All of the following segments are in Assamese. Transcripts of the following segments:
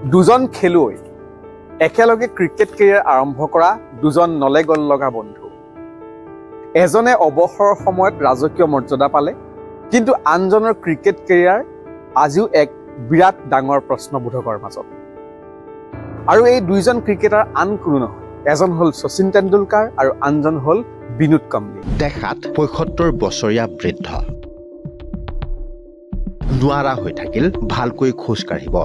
দুজন খেলুৱৈ একেলগে ক্ৰিকেট কেৰিয়াৰ আৰম্ভ কৰা দুজন নলেগল লগা বন্ধু। এজনে অৱসৰৰ সময়ত ৰাজকীয় মৰ্যাদা পালে, কিন্তু আনজনৰ ক্ৰিকেট কেৰিয়াৰ আজিও এক বিৰাট ডাঙৰ প্ৰশ্নবোধকৰ মাজত। আৰু এই দুইজন ক্ৰিকেটাৰ আন কোনো নহয়, এজন হ'ল শচীন তেণ্ডুলকাৰ আৰু আনজন হ'ল বিনোদ কাম্বলি। দেখাত ৭৫ বছৰীয়া বৃদ্ধ, নোৱাৰা হৈ থাকিল ভালকৈ খোজ কাঢ়িব।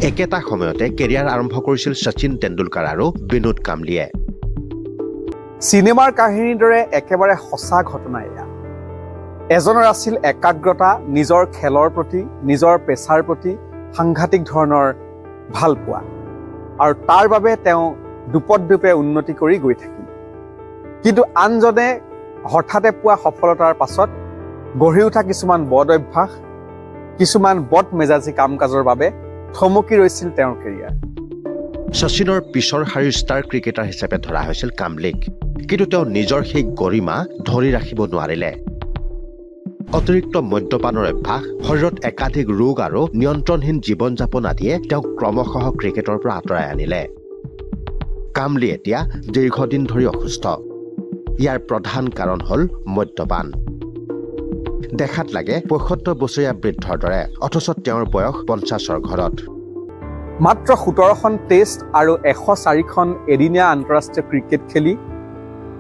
একেটা সময়তে কেৰিয়াৰ আৰম্ভ কৰিছিল শচীন তেণ্ডুলকাৰ আৰু বিনোদ কাম্বলিয়ে। চিনেমাৰ কাহিনীৰ দৰে একেবাৰে সঁচা ঘটনা এয়া। এজনৰ আছিল একাগ্ৰতা, নিজৰ খেলৰ প্ৰতি, নিজৰ পেছাৰ প্ৰতি সাংঘাতিক ধৰণৰ ভালপোৱা, আৰু তাৰ বাবে তেওঁ দুপদ দুপে উন্নতি কৰি গৈ থাকিল। কিন্তু আনজনে হঠাতে পোৱা সফলতাৰ পাছত গঢ়ি উঠা কিছুমান বদ অভ্যাস, কিছুমান বদ মেজাজী কাম কাজৰ বাবে থমকি ৰৈছিল তেওঁৰ কেৰিয়াৰ। শচীনৰ পিছৰ শাৰীৰ ষ্টাৰ ক্ৰিকেটাৰ হিচাপে ধৰা হৈছিল কাম্বলিক, কিন্তু তেওঁ নিজৰ সেই গৰিমা ধৰি ৰাখিব নোৱাৰিলে। অতিৰিক্ত মদ্যপানৰ অভ্যাস, শৰীৰত একাধিক ৰোগ আৰু নিয়ন্ত্ৰণহীন জীৱন যাপন আদিয়ে তেওঁক ক্ৰমশঃ ক্ৰিকেটৰ পৰা আঁতৰাই আনিলে। কাম্বলি এতিয়া দীৰ্ঘদিন ধৰি অসুস্থ। ইয়াৰ প্ৰধান কাৰণ হ'ল মদ্যপান। দেখাত লাগে ৭৫ বছৰীয়া বৃদ্ধৰ দৰে, অথচ তেওঁৰ বয়স ৫০ৰ ঘৰত। মাত্ৰ ১৭খন টেষ্ট আৰু ১০৪খন এদিনীয়া আন্তঃৰাষ্ট্ৰীয় ক্ৰিকেট খেলি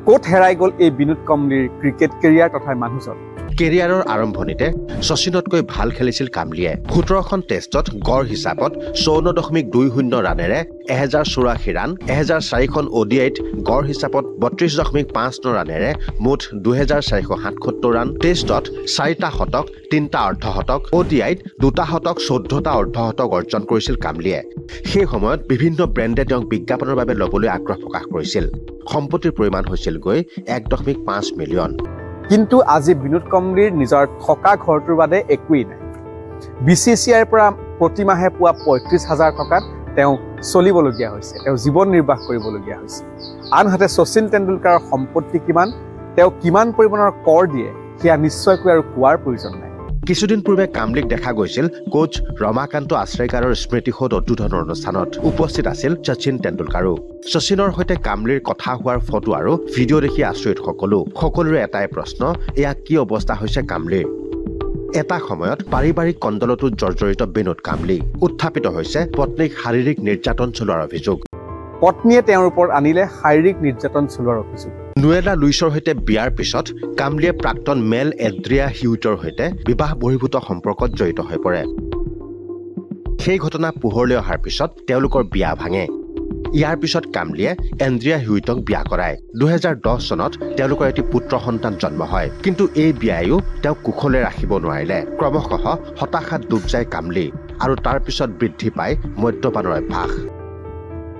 ক'ত হেৰাই গ'ল এই বিনোদ কাম্বলিৰ ক্ৰিকেট কেৰিয়াৰ তথা মানুহজন? কেৰিয়াৰৰ আৰম্ভণিতে শচীনতকৈ ভাল খেলিছিল কাম্বলিয়ে। ১৭খন টেষ্টত গড় হিচাপত ৫৪.২০ ৰানেৰে ১০৮৪ ৰান, ১০০৪খন অ'ডিআইত গড় হিচাপত ৩২.৫৯ ৰানেৰে মুঠ ২৪৭৭ ৰান, টেষ্টত ৪টা শতক, ৩টা অৰ্ধশতক, অ'ডিআইত ২টা শতক, ১৪টা অৰ্ধশতক অৰ্জন কৰিছিল কাম্বলিয়ে। সেই সময়ত বিভিন্ন ব্ৰেণ্ডে তেওঁক বিজ্ঞাপনৰ বাবে ল'বলৈ আগ্ৰহ প্ৰকাশ কৰিছিল। সম্পত্তিৰ পৰিমাণ হৈছিলগৈ ১.৫ মিলিয়ন। কিন্তু আজি বিনোদ কাম্বলিৰ নিজৰ থকা ঘৰটোৰ বাদে একোৱেই নাই। BCCIৰ পৰা প্ৰতিমাহে পোৱা ৩৫,০০০ টকাত তেওঁ চলিবলগীয়া হৈছে, তেওঁ জীৱন নিৰ্বাহ কৰিবলগীয়া হৈছে। আনহাতে শচীন তেণ্ডুলকাৰৰ সম্পত্তি কিমান, তেওঁ কিমান পৰিমাণৰ কৰ দিয়ে, সেয়া নিশ্চয়কৈ আৰু কোৱাৰ প্ৰয়োজন নাই। কিছুদিন পূৰ্বে কাম্বলিক দেখা গৈছিল কোচ ৰমাকান্ত আশ্ৰেকাৰৰ স্মৃতিসৌধ উদ্বোধনৰ অনুষ্ঠানত। উপস্থিত আছিল শচীন তেণ্ডুলকাৰো। শচীনৰ সৈতে কাম্বলিৰ কথা হোৱাৰ ফটো আৰু ভিডিঅ' দেখি আচৰিত সকলো। সকলোৰে এটাই প্ৰশ্ন, এয়া কি অৱস্থা হৈছে কাম্বলিৰ? এটা সময়ত পাৰিবাৰিক কন্দলতো জৰ্জৰিত বিনোদ কাম্বলি। উত্থাপিত হৈছে পত্নীক শাৰীৰিক নিৰ্যাতন চলোৱাৰ অভিযোগ। পত্নীয়ে তেওঁৰ ওপৰত আনিলে শাৰীৰিক নিৰ্যাতন চলোৱাৰ অভিযোগ। নুৱেলা লুইছৰ সৈতে বিয়াৰ পিছত কাম্বলিয়ে প্ৰাক্তন মেল এড্ৰিয়া হিউটৰ সৈতে বিবাহ বহিৰ্ভূত সম্পৰ্কত জড়িত হৈ পৰে। সেই ঘটনা পোহৰলৈ অহাৰ পিছত তেওঁলোকৰ বিয়া ভাঙে। ইয়াৰ পিছত কাম্বলিয়ে এণ্ড্ৰিয়া হিউটক বিয়া কৰায়। ২০১০ চনত তেওঁলোকৰ এটি পুত্ৰ সন্তান জন্ম হয়। কিন্তু এই বিয়ায়ো তেওঁক কুশলে ৰাখিব নোৱাৰিলে। ক্ৰমশঃ হতাশাত ডুব যায় কাম্বলি আৰু তাৰ পিছত বৃদ্ধি পায় মদ্যপানৰ অভ্যাস।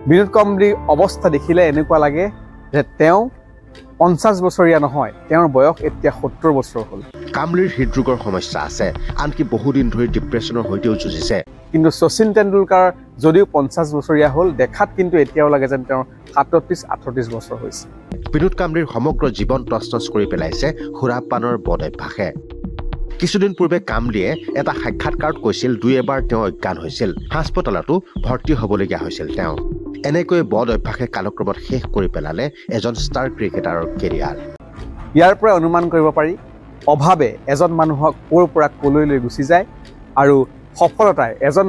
বিনোদ কাম্বলিৰ অৱস্থা দেখিলে এনেকুৱা লাগে যে তেওঁ ৫০ বছৰীয়া নহয়, তেওঁৰ বয়স এতিয়া ৭০ বছৰ হ'ল। কাম্বলিৰ হৃদৰোগৰ সমস্যা আছে, আনকি বহুদিন ধৰি ডিপ্ৰেছনৰ সৈতেও যুঁজিছে। কিন্তু শচীন তেণ্ডুলকাৰ যদিও ৫০ বছৰীয়া হ'ল, দেখাত কিন্তু এতিয়াও লাগে যেন তেওঁৰ ৩৭-৩৮ বছৰ হৈছে। বিনোদ কাম্বলিৰ সমগ্ৰ জীৱন তছনছ কৰি পেলাইছে সুৰাপানৰ বদ অভ্যাসে। কিছুদিন পূৰ্বে কাম্বলিয়ে এটা সাক্ষাৎকাৰত কৈছিল দুই এবাৰ তেওঁ অজ্ঞান হৈছিল, হাস্পতালতো ভৰ্তি হ'বলগীয়া হৈছিল তেওঁ। এনেকৈ বদ অভ্যাসে কালক্ৰমত শেষ কৰি পেলালে এজন ষ্টাৰ ক্ৰিকেটাৰৰ কেৰিয়াৰ। ইয়াৰ পৰা অনুমান কৰিব পাৰি অভাৱে এজন মানুহক ক'ৰ পৰা ক'লৈ লৈ গুচি যায় আৰু সফলতাই এজন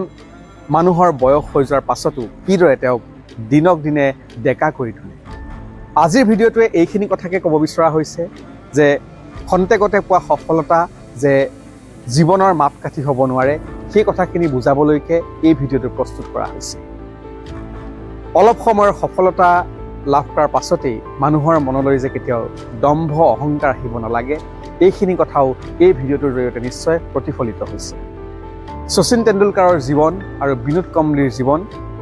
মানুহৰ বয়স হৈ যোৱাৰ পাছতো কিদৰে তেওঁক দিনক দিনে ডেকা কৰি তোলে। আজিৰ ভিডিঅ'টোৱে এইখিনি কথাকে ক'ব বিচৰা হৈছে যে খন্তেকতে পোৱা সফলতা যে জীৱনৰ মাপকাঠি হ'ব নোৱাৰে, সেই কথাখিনি বুজাবলৈকে এই ভিডিঅ'টো প্ৰস্তুত কৰা হৈছে। অলপ সময়ৰ সফলতা লাভ কৰাৰ পাছতেই মানুহৰ মনলৈ যে কেতিয়াও দম্ভ অহংকাৰ আহিব নালাগে, এইখিনি কথাও এই ভিডিঅ'টোৰ জৰিয়তে নিশ্চয় প্ৰতিফলিত হৈছে। শচীন তেণ্ডুলকাৰৰ জীৱন আৰু বিনোদ কাম্বলিৰ জীৱন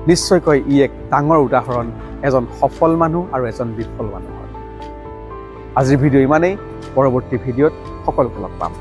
নিশ্চয়কৈ ই এক ডাঙৰ উদাহৰণ এজন সফল মানুহ আৰু এজন বিফল মানুহৰ। আজিৰ ভিডিঅ' ইমানেই, পৰৱৰ্তী ভিডিঅ'ত সকলোকে লগ পাম।